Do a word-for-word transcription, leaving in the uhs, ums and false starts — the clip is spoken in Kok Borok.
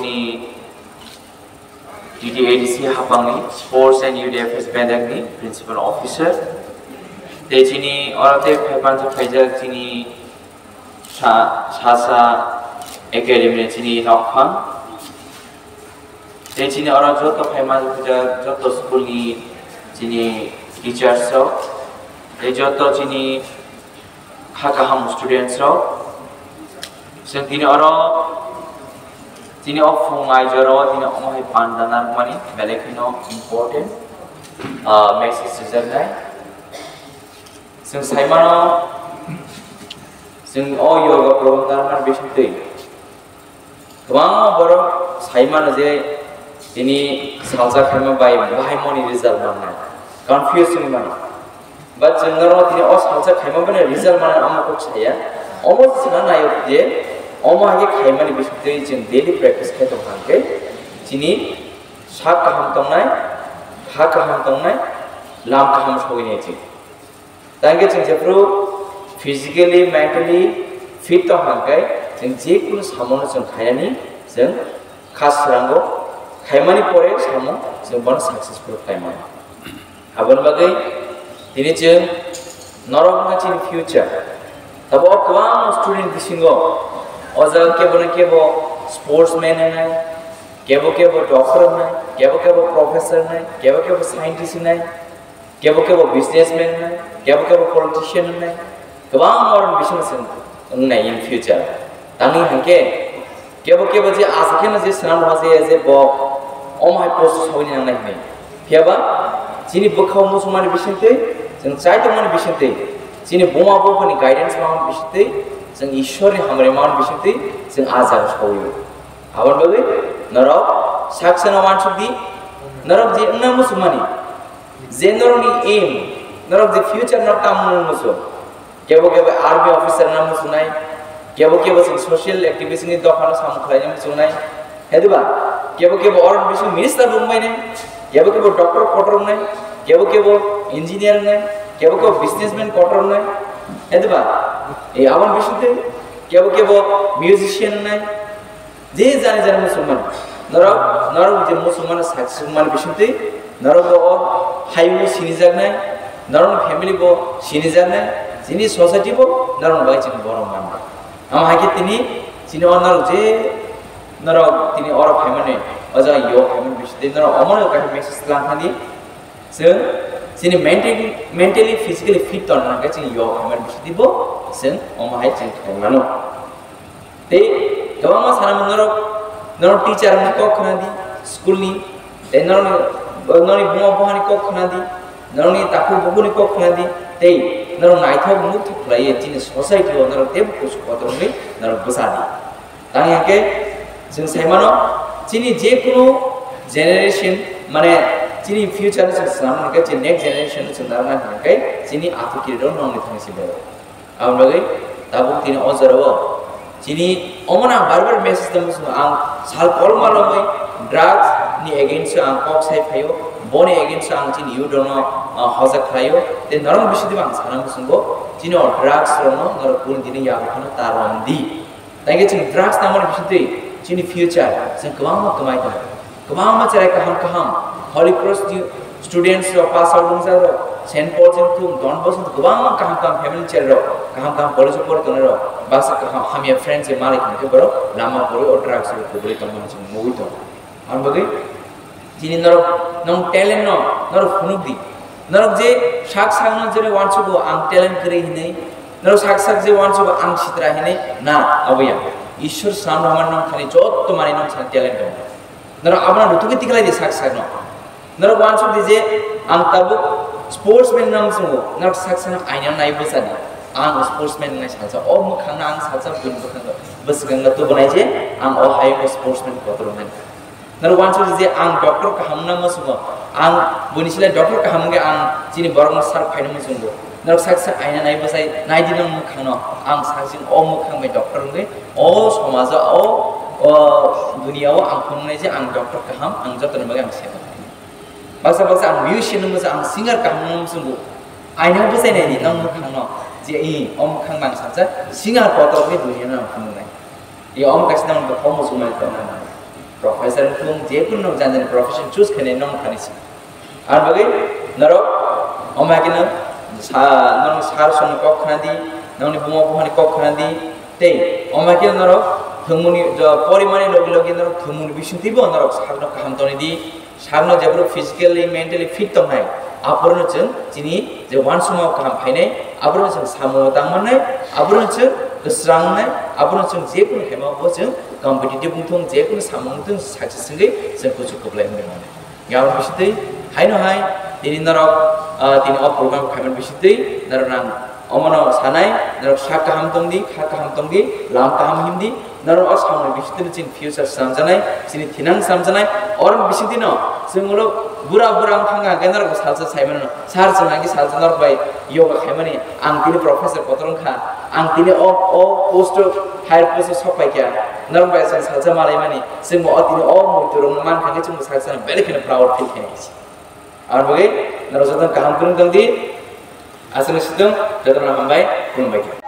T T A D C hapangni Sports and Youth Affairs Bedakni Principal Officer. Tei chini oro tei phaipanjak phaijak chini sa, sasa academy ni chini nokphang. Tei chini oro joto phaimanjak phaijak joto school ni chini teachers rok. Tei joto chini kha kaham students rok. Chwng tini oro, tini o phung aijoro tini omo hai panda narwkmani belai kheno important, ah, message rijaknai. Chwng saimano, chwng o yoga program narwkmani bisingtwi kwbangma borok saimano je tini salsa khaima bai bahai moni result mannai, confuse wngmani. But chwng norok tini o salsa khaima bai result mannai omo kok saya. Omo chwng naio je omo hai khe khaimani bisingtwi chwng daily practice khai tong kha hwnkhe chini sak kaham tongnai, ha kaham tongnai, lam kaham sogwi nai chwng. Tangkhe chwng jephru physically, mentally fit tong kha hwnkhe chwng jekunu samono chwng khainani chwng kha srango khaimani pore samung chwng bono successful khaimani. Aboni bagwi tini chwng norok wngkha chini future. Tabo o kwbangma student bisingo o jaga kebo na kebo sportsman wngnai, kebo kebo doctor wngnai, kebo kebo professor wngnai, kebo kebo scientist wngnai, kebo kebo businessman wngnai, kebo kebo politician wngnai, kwbangma oroni bisingo chwng wngnai in future. Tamni hwnkhe kebo kebo je asa kheno je swnam rwma je, je bo omo hai post sogwi nangnai hwnwi. Phiyaba chini bwkhao muchungmani bisingtwi, chwng chai tongmani bisingtwi, chini buma buphani guidance manmani bisingtwi, chwng Ishwarni hamari manmani bisingtwi chwng ah jaga sogwi. Aboni bagwi norok sak sano uansuk di, norok je wngna muchungmani, je norokni aim, norok je future no tamo wngna muchung, kebo kebo army officer wngna muchungnai, kebo kebo chwng social activist ni dophano samung khlaina muchungnai, hai diba? Kebo kebo oroni bising minister bo wngbainai, kebo kebo doctor kotor wngnai, kebo kebo engineer wngnai, kebo kebo businessman kotor wngnai, hai diba? E aboni bisingtwi kebo kebo musician wngnai, je jani jani muchungmani, norok, norok je muchungmani sak sukmani bisingtwi, norok bo o hayung sinijaknai, norokni family bo sinijaknai, chini society bo norok bai chini borok manba. Amo hai khe tini chini o norok je norok tini oro phaimani, o jaga yo phaimani bisingtwi norok omono kaisa message tlang thani, chwng chini mentally, mentally, physically fit tongna hwnkhe chini yo phaimani bisingtwi bo chwng omo hai chwng khlai mano. Tei kwbangma sana norok, norok teacher ni kok khna di, school ni, tei norok, norok buma buha ni kok khna di, norok ni takhuk bukhuk ni kok khna di, tei norok naithok muthuk khlai chini society o norok tebo kusu kotor wngwi norok bwsa di. Tang hwnkhe chwng sai mano chini je kunu generation mane chini future ni chwng swnam hwnkhe chini next generation ni chwng narwkna hwnkhe chini athukirirok nongni thani si bo. Aboni bagwi tabuk tini o jorao chini omono ang bar bar message tongmo chwng ang sal kolma lomwi drugs ni against o ang kok sai phaio, boni against o ang chini youth rokno, ah, hojak khlaio, tei norok bisingtwi ang sana muchungo chini o drugs rokno norok kunu dini yago phano ta rom di. Tei khe chwng drugs nangmani bisingtwi chini future chwng kwbangma kwmai tongo. Kwbangma cherai kaham kaham Holy Cross ni students rok, pass out wngjak rok, Saint Paul chini thung, Don Bosco kwbangma kaham kaham family cherai rok, kaham kaham college o pori tongnai rok, baksa kaham hamya friends se malik hwnkhe borok lama pori o drugs rok kwbwrwi tongmani chwng nugwi tongo. Aboni bagwi chini norok, nong talent no norok phunuk di. Norok je sak sak no jene uansugo ang talent kwrwi hinwi, norok sak sak je uansugo ang sitra hinwi, na, abo ya. Ishwar swnam rwmani nong thani jotto manwi nong thani talent tongo. Norok abono rutugwi tikhlai di sak sak no. Norok uansuk di je ang tabuk sportsman nang sungo, norok sak sak no aina nai bwsa di. Ang sportsman nai salsa, o mwkhang no ang salsa bwswkang no tubunai je ang o hayung sportsman kotor mani. Norok uansuk di je ang doctor kaham wngna muchungo, ang buini silai doctor kaham wngkhe ang chini borokno sar phaina muchungo. Norok sak sak aina nai bwsai nai di nang mwkhangno, ang sak sini o mwkhang bai doctor wngwi o somajo o, o duniya o ang phunuknai je ang doctor kaham, ang jotoni bagwi ang seba. Baksa baksa ang musician wngwi ang singer kaham wngna muchungo. Aina bwsai nai di nang mwkhangno je i o mwkhang bai ang saksa singer kotor wngwi duniya no ang phunuknai. I omo kaisa nang bwkhao muchungmani tongna nango. Professor wngthung, je kunu norok jani jani profession choose khainai nong thani si. Ar bagwi norok omo hai kheno sa, nong sar songni kok khna di, nongni buma buphani kok khna di, tei omo hai kheno norok thwngmungni jo porimani logi logi norok thwngmungni bisingtwibo norok sakno kaham tongni di, sakno jephru physically, mentally fit tongnai, aphuru chwng chini je uansukma kaham phainai, aphuru chwng samung tang mannai, aphuru chwng kwsrangnai, aphuru chwng je kunu haima bo chwng competitive wngthung, je kunu samung wngthung, success wngwi chwng kuchuk kwplai wngwi mannai. Yang bisitwi, haino hai, tini norok, ah, tini o program khaimani bisitwi, norok nang omono sanai, norok sak kaham tongdi, kha kaham tongdi, lam kaham himdi, norok o samung bisitwi chini future samjanai, chini thinang samjanai, orok bisitwino, chwng ulo bura bura wng thangkha, hwnkhe norok salsa saimano, sir chwng hwnkhe salsa norok bai yoga khaimani, ang tini professor kotor wngkha, ang tini o, o post o, higher post o sok paikha, norok bai chwng salsa malaimani, chwngbo o tini o muitu rokno mankha khe chwngbo salsa belai kheno proud feel khainai. Aboni bagwi norok jotono kaham kwrwng tongdi, aswkno sitwng, jotono hambai, khulumbai kha.